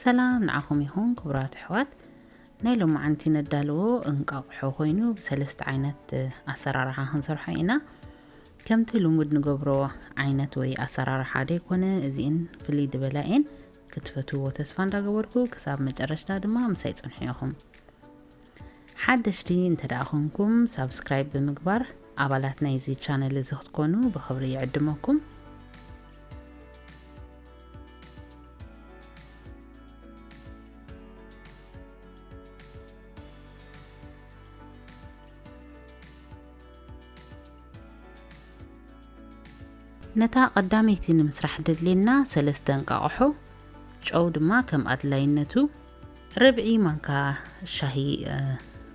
ሰላም ንዓኹም ይኹን ክቡራት ኣሕዋት። ናይ ሎማዓንቲ ነዳልዎ እንቃቑሖ ኮይኑ ብሰለስተ ዓይነት ኣሰራርሓ ክንሰርሖ ኢና። ከምቲ ልሙድ ንገብሮ ዓይነት ወይ ኣሰራርሓ ደይኮነ፣ እዚእን ፍልይ ዝበላ እየን። ክትፈትዎ ተስፋ እንዳገበርኩ ክሳብ መጨረሽታ ድማ ምሳይ ጽንሑ ኢኹም። ሓደሽቲ እንተ ደኣ ኾንኩም ሳብስክራይብ ብምግባር ኣባላት ናይዚ ቻነል እዚ ክትኮኑ ብኽብሪ ይዕድመኩም። ነታ ቀዳመይቲ ንምስራሕ ደድልየና ሰለስተ እንቃቑሖ፣ ጨው ድማ ከም ኣድላይነቱ፣ ርብዒ ማንካ ሻሂ፣ እ፣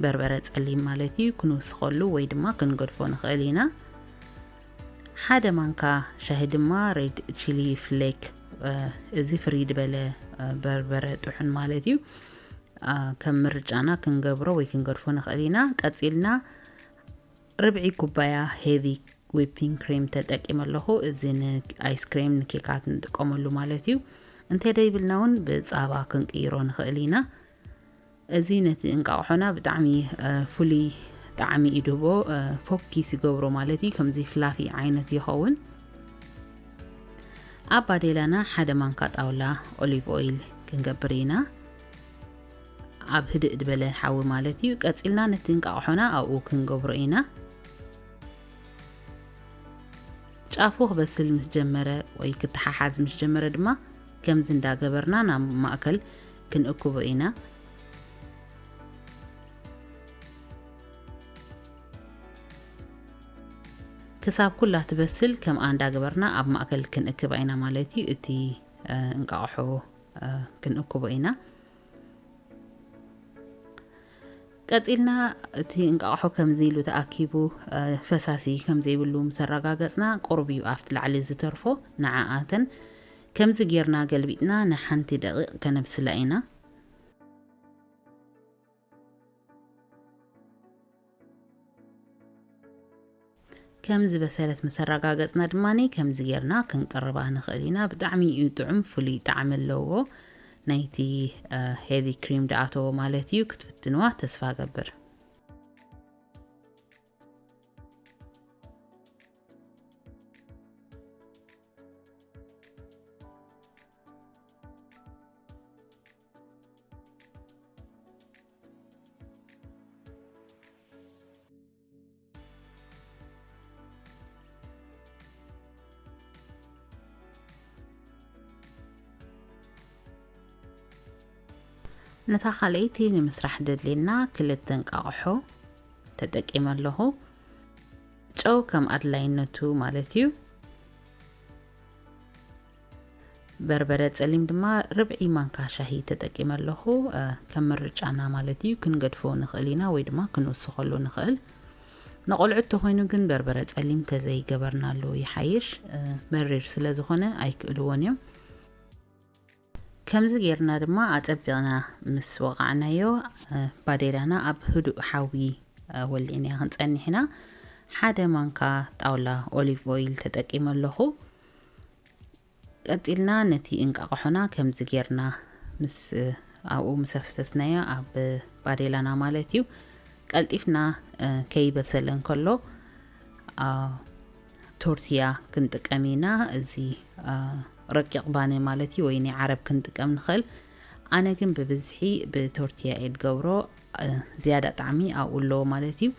በርበረ ጸሊም ማለት እዩ፣ ክንውስኸሉ ወይ ድማ ክንገድፎ ንኽእል ኢና። ሓደ ማንካ ሻሂ ድማ ሬድ ቺሊ ፍሌክ፣ እ፣ እዚ ፍርይ ዝበለ፣ እ፣ በርበረ ጥሑን ማለት እዩ። እ፣ ከም ምርጫና ክንገብሮ ወይ ክንገድፎ ንኽእል ኢና። ቀጺልና ርብዒ ኩባያ ሄቪ ዊፒንግ ክሬም ተጠቂመ ኣለኹ። እዚ ንኣይስክሬም ንኬካት ንጥቀመሉ ማለት እዩ። እንተደይብልና እውን ብጻባ ክንቅይሮ ንኽእል ኢና። እዚ ነቲ እንቃቑሖና ብጣዕሚ፣ እ፣ ፍሉይ ጣዕሚ እዩ ድህቦ፣ እ፣ ፎኪስ ይገብሮ ማለት እዩ። ከምዚ ፍላፊ ዓይነት ይኸውን። ኣብ ባዴላና ሓደ ማንካ ጣውላ ኦሊቭ ኦይል ክንገብር ኢና። ኣብ ህድእ ዝበለ ሓዊ ማለት እዩ። ቀጺልና ነቲ እንቃቑሖና ኣብኡ ክንገብሮ ኢና። ጫፉ ክበስል ምስ ጀመረ ወይ ክተሓሓዝ ምስ ጀመረ ድማ ከምዚ እንዳገበርና ናብ ማእከል ክንእክቦ ኢና። ክሳብ ኩላ ትበስል ከምኣ እንዳገበርና ኣብ ማእከል ክንእክባ ኢና ማለት እዩ። እቲ፣ እ፣ እንቃቑሖ፣ እ፣ ክንእክቦ ኢና። ቀጺልና እቲ እንቃቑሖ ከምዚ ኢሉ ተኣኪቡ፣ እ፣ ፈሳሲ ከም ዘይብሉ ምስ ኣረጋገጽና፣ ቁሩብ እዩ ኣብቲ ላዕሊ ዝተርፎ። ንዓኣተን ከምዚ ጌርና ገልቢጥና ንሓንቲ ደቂቕ ከነብስላ ኢና። ከም ዝበሰለት ምስ ኣረጋገጽና ድማ ከምዚ ጌርና ክንቅርባ ንኽእል ኢና። ብጣዕሚ እዩ ጥዑም፣ ፍሉይ ጣዕሚ ኣለዎ። ናይቲ፣ እ፣ ሄቪ ክሪም ድኣተዎ ማለት እዩ። ክትፍትንዋ ተስፋ ገብር። ነታ ካልኣይቲ ንምስራሕ ደድልየና ክልተ እንቃቑሖ ተጠቂመ ኣለኹ። ጨው ከም ኣድላይነቱ ማለት እዩ። በርበረ ጸሊም ድማ ርብዒ ማንካ ሻሂ ተጠቂመ ኣለኹ። እ፣ ከም ምርጫና ማለት እዩ። ክንገድፎ ንኽእል ኢና ወይ ድማ ክንውስኸሉ ንኽእል። ንቆልዑ እንተኾይኑ ግን በርበረ ጸሊም ተዘይገበርናሉ ይሓይሽ። እ፣ መሪር ስለ ዝኾነ ኣይክእልዎን እዮም። ከምዚ ጌርና ድማ ኣጸቢቕና ምስ ወቓዕናዮ፣ እ፣ ባዴላና ኣብ ህዱእ ሓዊ፣ እ፣ ወሊዕናያ ክንጸንሕ ኢና። ሓደ ማንካ ጣውላ ኦሊቭ ኦይል ተጠቂመ ኣለኹ። ቀጺልና ነቲ እንቃቑሖና ከምዚ ጌርና ምስ፣ እ፣ ኣብኡ ምስ ኣፍሰስናዮ ኣብ ባዴላና ማለት እዩ፣ ቀልጢፍና፣ እ፣ ከይበሰለ እንከሎ፣ አ፣ ቶርትያ ክንጥቀም ኢና። እዚ፣ አ፣ ረቂቕ ባኒ ማለት እዩ፣ ወይ ናይ ዓረብ ክንጥቀም ንኽእል። ኣነ ግን ብብዝሒ ብቶርትያ እየ ዝገብሮ፣ አ፣ ዝያዳ ጣዕሚ ኣብኡ ኣለዎ ማለት እዩ።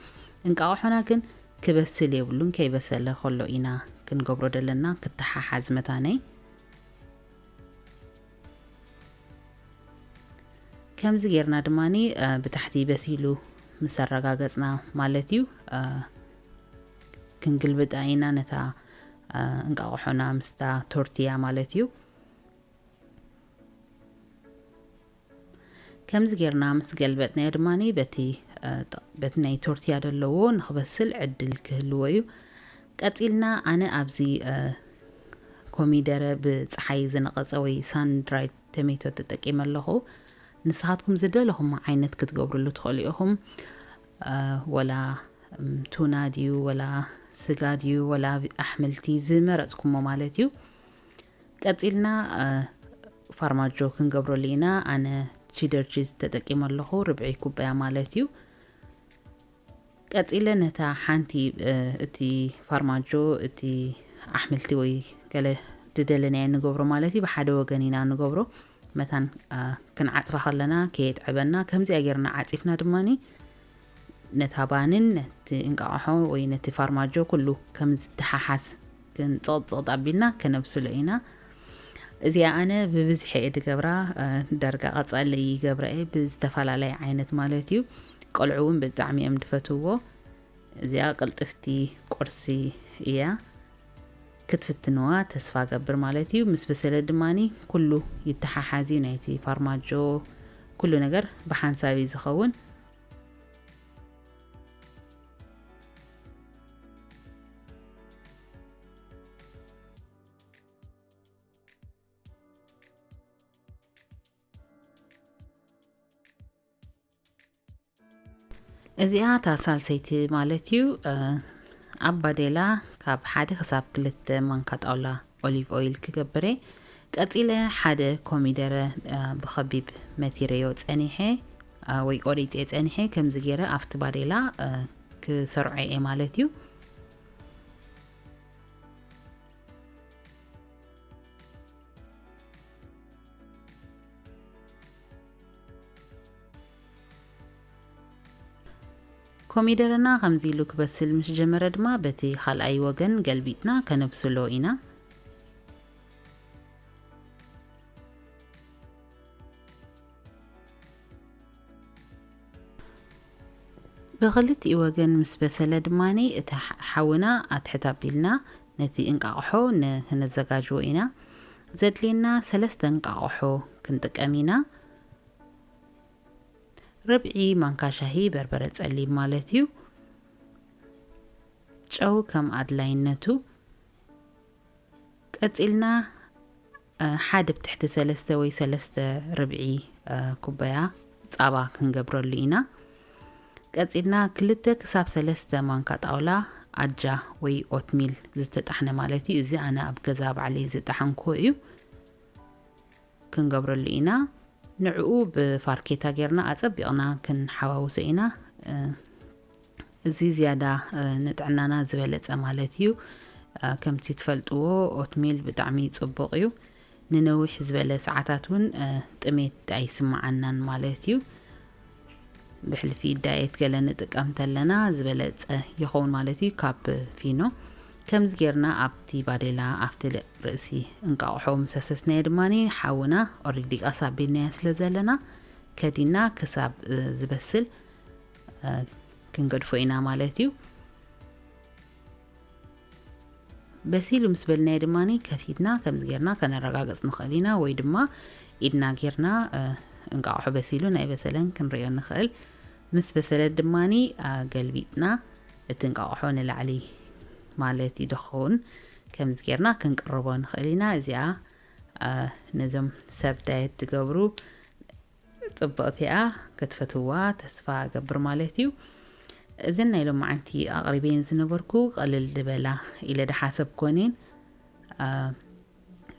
እንቃቑሖና ግን ክበስል የብሉን፣ ከይበሰለ ከሎ ኢና ክንገብሮ ዘለና፣ ክተሓሓዝ መታነይ። ከምዚ ጌርና ድማኒ፣ እ፣ ብታሕቲ በሲሉ ምስ ኣረጋገጽና ማለት እዩ፣ እ፣ ክንግልብጣ ኢና ነታ፣ እ፣ እንቃቑሖና ምስታ ቶርትያ ማለት እዩ። ከምዚ ጌርና ምስ ገልበጥናዮ ድማኒ በቲ፣ እ፣ ጥ-፣ በቲ ናይ ቶርትያ ዘለዎ ንኽበስል ዕድል ክህልዎ እዩ። ቀጺልና ኣነ ኣብዚ፣ እ፣ ኮሚደረ ብጸሓይ ዝነቐጸ ወይ ሳን ድራይድ ተሜቶ ተጠቂመ ኣለኹ። ንስኻትኩም ዝደለኹም ዓይነት ክትገብርሉ ትኽእሉ ኢኹም። እ፣ ወላ፣ እም፣ ቱና ድዩ፣ ወላ ስጋ ድዩ፣ ወላ ኣሕምልቲ ዝመረጽኩሞ ማለት እዩ። ቀጺልና፣ እ፣ ፋርማጆ ክንገብረሉ ኢና። ኣነ ቺደር ቺዝ ተጠቂመ ኣለኹ፣ ርብዒ ኩባያ ማለት እዩ። ቀጺለ ነታ ሓንቲ፣ እ፣ እቲ ፋርማጆ፣ እቲ ኣሕምልቲ ወይ ገለ ዝደለናዮ ንገብሮ ማለት እዩ። ብሓደ ወገን ኢና ንገብሮ። መታን፣ እ፣ ክንዓጽፋ ከለና ከየጥዕበና፣ ከምዚኣ ጌርና ዓጺፍና ድማኒ ነታ ባንን ነቲ እንቃቕሖ ወይ ነቲ ፋርማጆ ኩሉ ከም ዝተሓሓዝ ክንጸቕጸቕ ኣቢልና ከነብስሎ ኢና። እዚኣ ኣነ ብብዝሒ እየ ድገብራ፣ እ፣ ዳርጋ ቀጻሊ ይገብራ እየ፣ ብዝተፈላለየ ዓይነት ማለት እዩ። ቆልዑ እውን ብጣዕሚ እዮም ድፈትዎ። እዚኣ ቅልጥፍቲ ቁርሲ እያ። ክትፍትንዋ ተስፋ ገብር ማለት እዩ። ምስ በሰለ ድማኒ ኩሉ ይተሓሓዝ እዩ፣ ናይቲ ፋርማጆ ኩሉ ነገር ብሓንሳብ እዩ ዝኸውን። እዚኣ እታ ሳልሰይቲ ማለት እዩ። እ፣ ኣብ ባዴላ ካብ ሓደ ክሳብ ክልተ ማንካ ጣውላ ኦሊቭ ኦይል ክገብር እየ። ቀጺለ ሓደ ኮሚደረ፣ እ፣ ብኸቢብ መቲረዮ ጸኒሐ፣ እ፣ ወይ ቆሪጸ ጸኒሐ። ከምዚ ገይረ ኣብቲ ባዴላ፣ እ፣ ክሰርዖ እየ ማለት እዩ። ኮሚደረና ከምዚ ኢሉ ክበስል ምስ ጀመረ ድማ በቲ ካልኣይ ወገን ገልቢጥና ከነብስሎ ኢና። ብኽልቲኡ ወገን ምስ በሰለ ድማኒ እቲ ሓ-፣ ሓውና ኣትሕት ኣቢልና ነቲ እንቃቕሖ ነ-፣ ከነዘጋጅዎ ኢና። ዘድልየና ሰለስተ እንቃቕሖ ክንጥቀም ኢና። ርብዒ ማንካ ሻሂ በርበረ ጸሊም ማለት እዩ። ጨው ከም ኣድላይነቱ። ቀጺልና፣ እ፣ ሓደ ብትሕቲ ሰለስተ ወይ ሰለስተ ርብዒ፣ እ፣ ኩባያ ጻባ ክንገብረሉ ኢና። ቀጺልና ክልተ ክሳብ ሰለስተ ማንካ ጣውላ ኣጃ ወይ ኦትሚል ዝተጣሕነ ማለት እዩ። እዚ ኣነ ኣብ ገዛ ባዕለይ ዝጠሓንኩዎ እዩ። ክንገብረሉ ኢና። ንዕኡ ብፋርኬታ ጌርና ኣጸቢቕና ክንሓዋውሶ ኢና። እ፣ እዚ ዝያዳ፣ እ፣ ንጥዕናና ዝበለጸ ማለት እዩ። እ፣ ከምቲ ትፈልጥዎ ኦትሚል ብጣዕሚ ጽቡቕ እዩ። ንነዊሕ ዝበለ ሰዓታት እውን፣ እ፣ ጥሜት ኣይስምዓናን ማለት እዩ። ብሕልፊ ዳየት ገለ ንጥቀም ተለና ዝበለጸ ይኸውን ማለት እዩ ካብ ፊኖ። ከምዚ ጌርና ኣብቲ ባዴላ፣ ኣብቲ ል-፣ ርእሲ እንቃቑሖ ምስ ኣፍሰስናዮ ድማኒ ሓውና ኦሬዲ ቃስ ኣቢልናዮ ስለ ዘለና ከዲና ክሳብ፣ እ፣ ዝበስል፣ እ፣ ክንገድፎ ኢና ማለት እዩ። በሲሉ ምስ በልናዮ ድማኒ ከፊትና ከምዚ ጌርና ከነረጋግጽ ንኽእል ኢና፣ ወይ ድማ ኢድና ጌርና፣ እ፣ እንቃቑሖ በሲሉን ኣይበሰለን ክንርእዮ ንኽእል። ምስ በሰለ ድማኒ፣ እ፣ ገልቢጥና እቲ እንቃቑሖ ንላዕሊ ማለት እዩ ዝኸውን። ከምዚ ጌርና ክንቅርቦ ንኽእል ኢና። እዚኣ፣ እ፣ ነዞም ሰብ ዳየት ዝገብሩ ጽብቕቲ እያ፣ ክትፈትዋ ተስፋ እገብር ማለት እዩ። እዘን ናይ ሎማዓንቲ ኣቕሪበን ዝነበርኩ ቅልል ዝበላ ኢለ ድሓሰብ ኮኔን፣ እ፣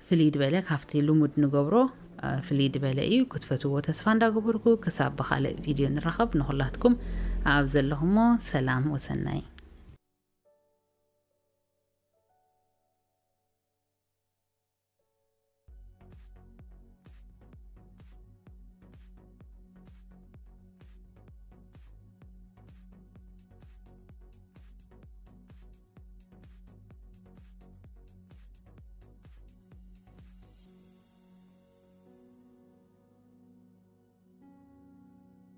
ፍልይ ዝበለ ካብቲ ልሙድ ንገብሮ፣ እ፣ ፍልይ ዝበለ እዩ። ክትፈትዎ ተስፋ እንዳገበርኩ ክሳብ ብኻልእ ቪድዮ ንራኸብ ንኹላትኩም ኣብ ዘለኹሞ ሰላም ወሰናይ።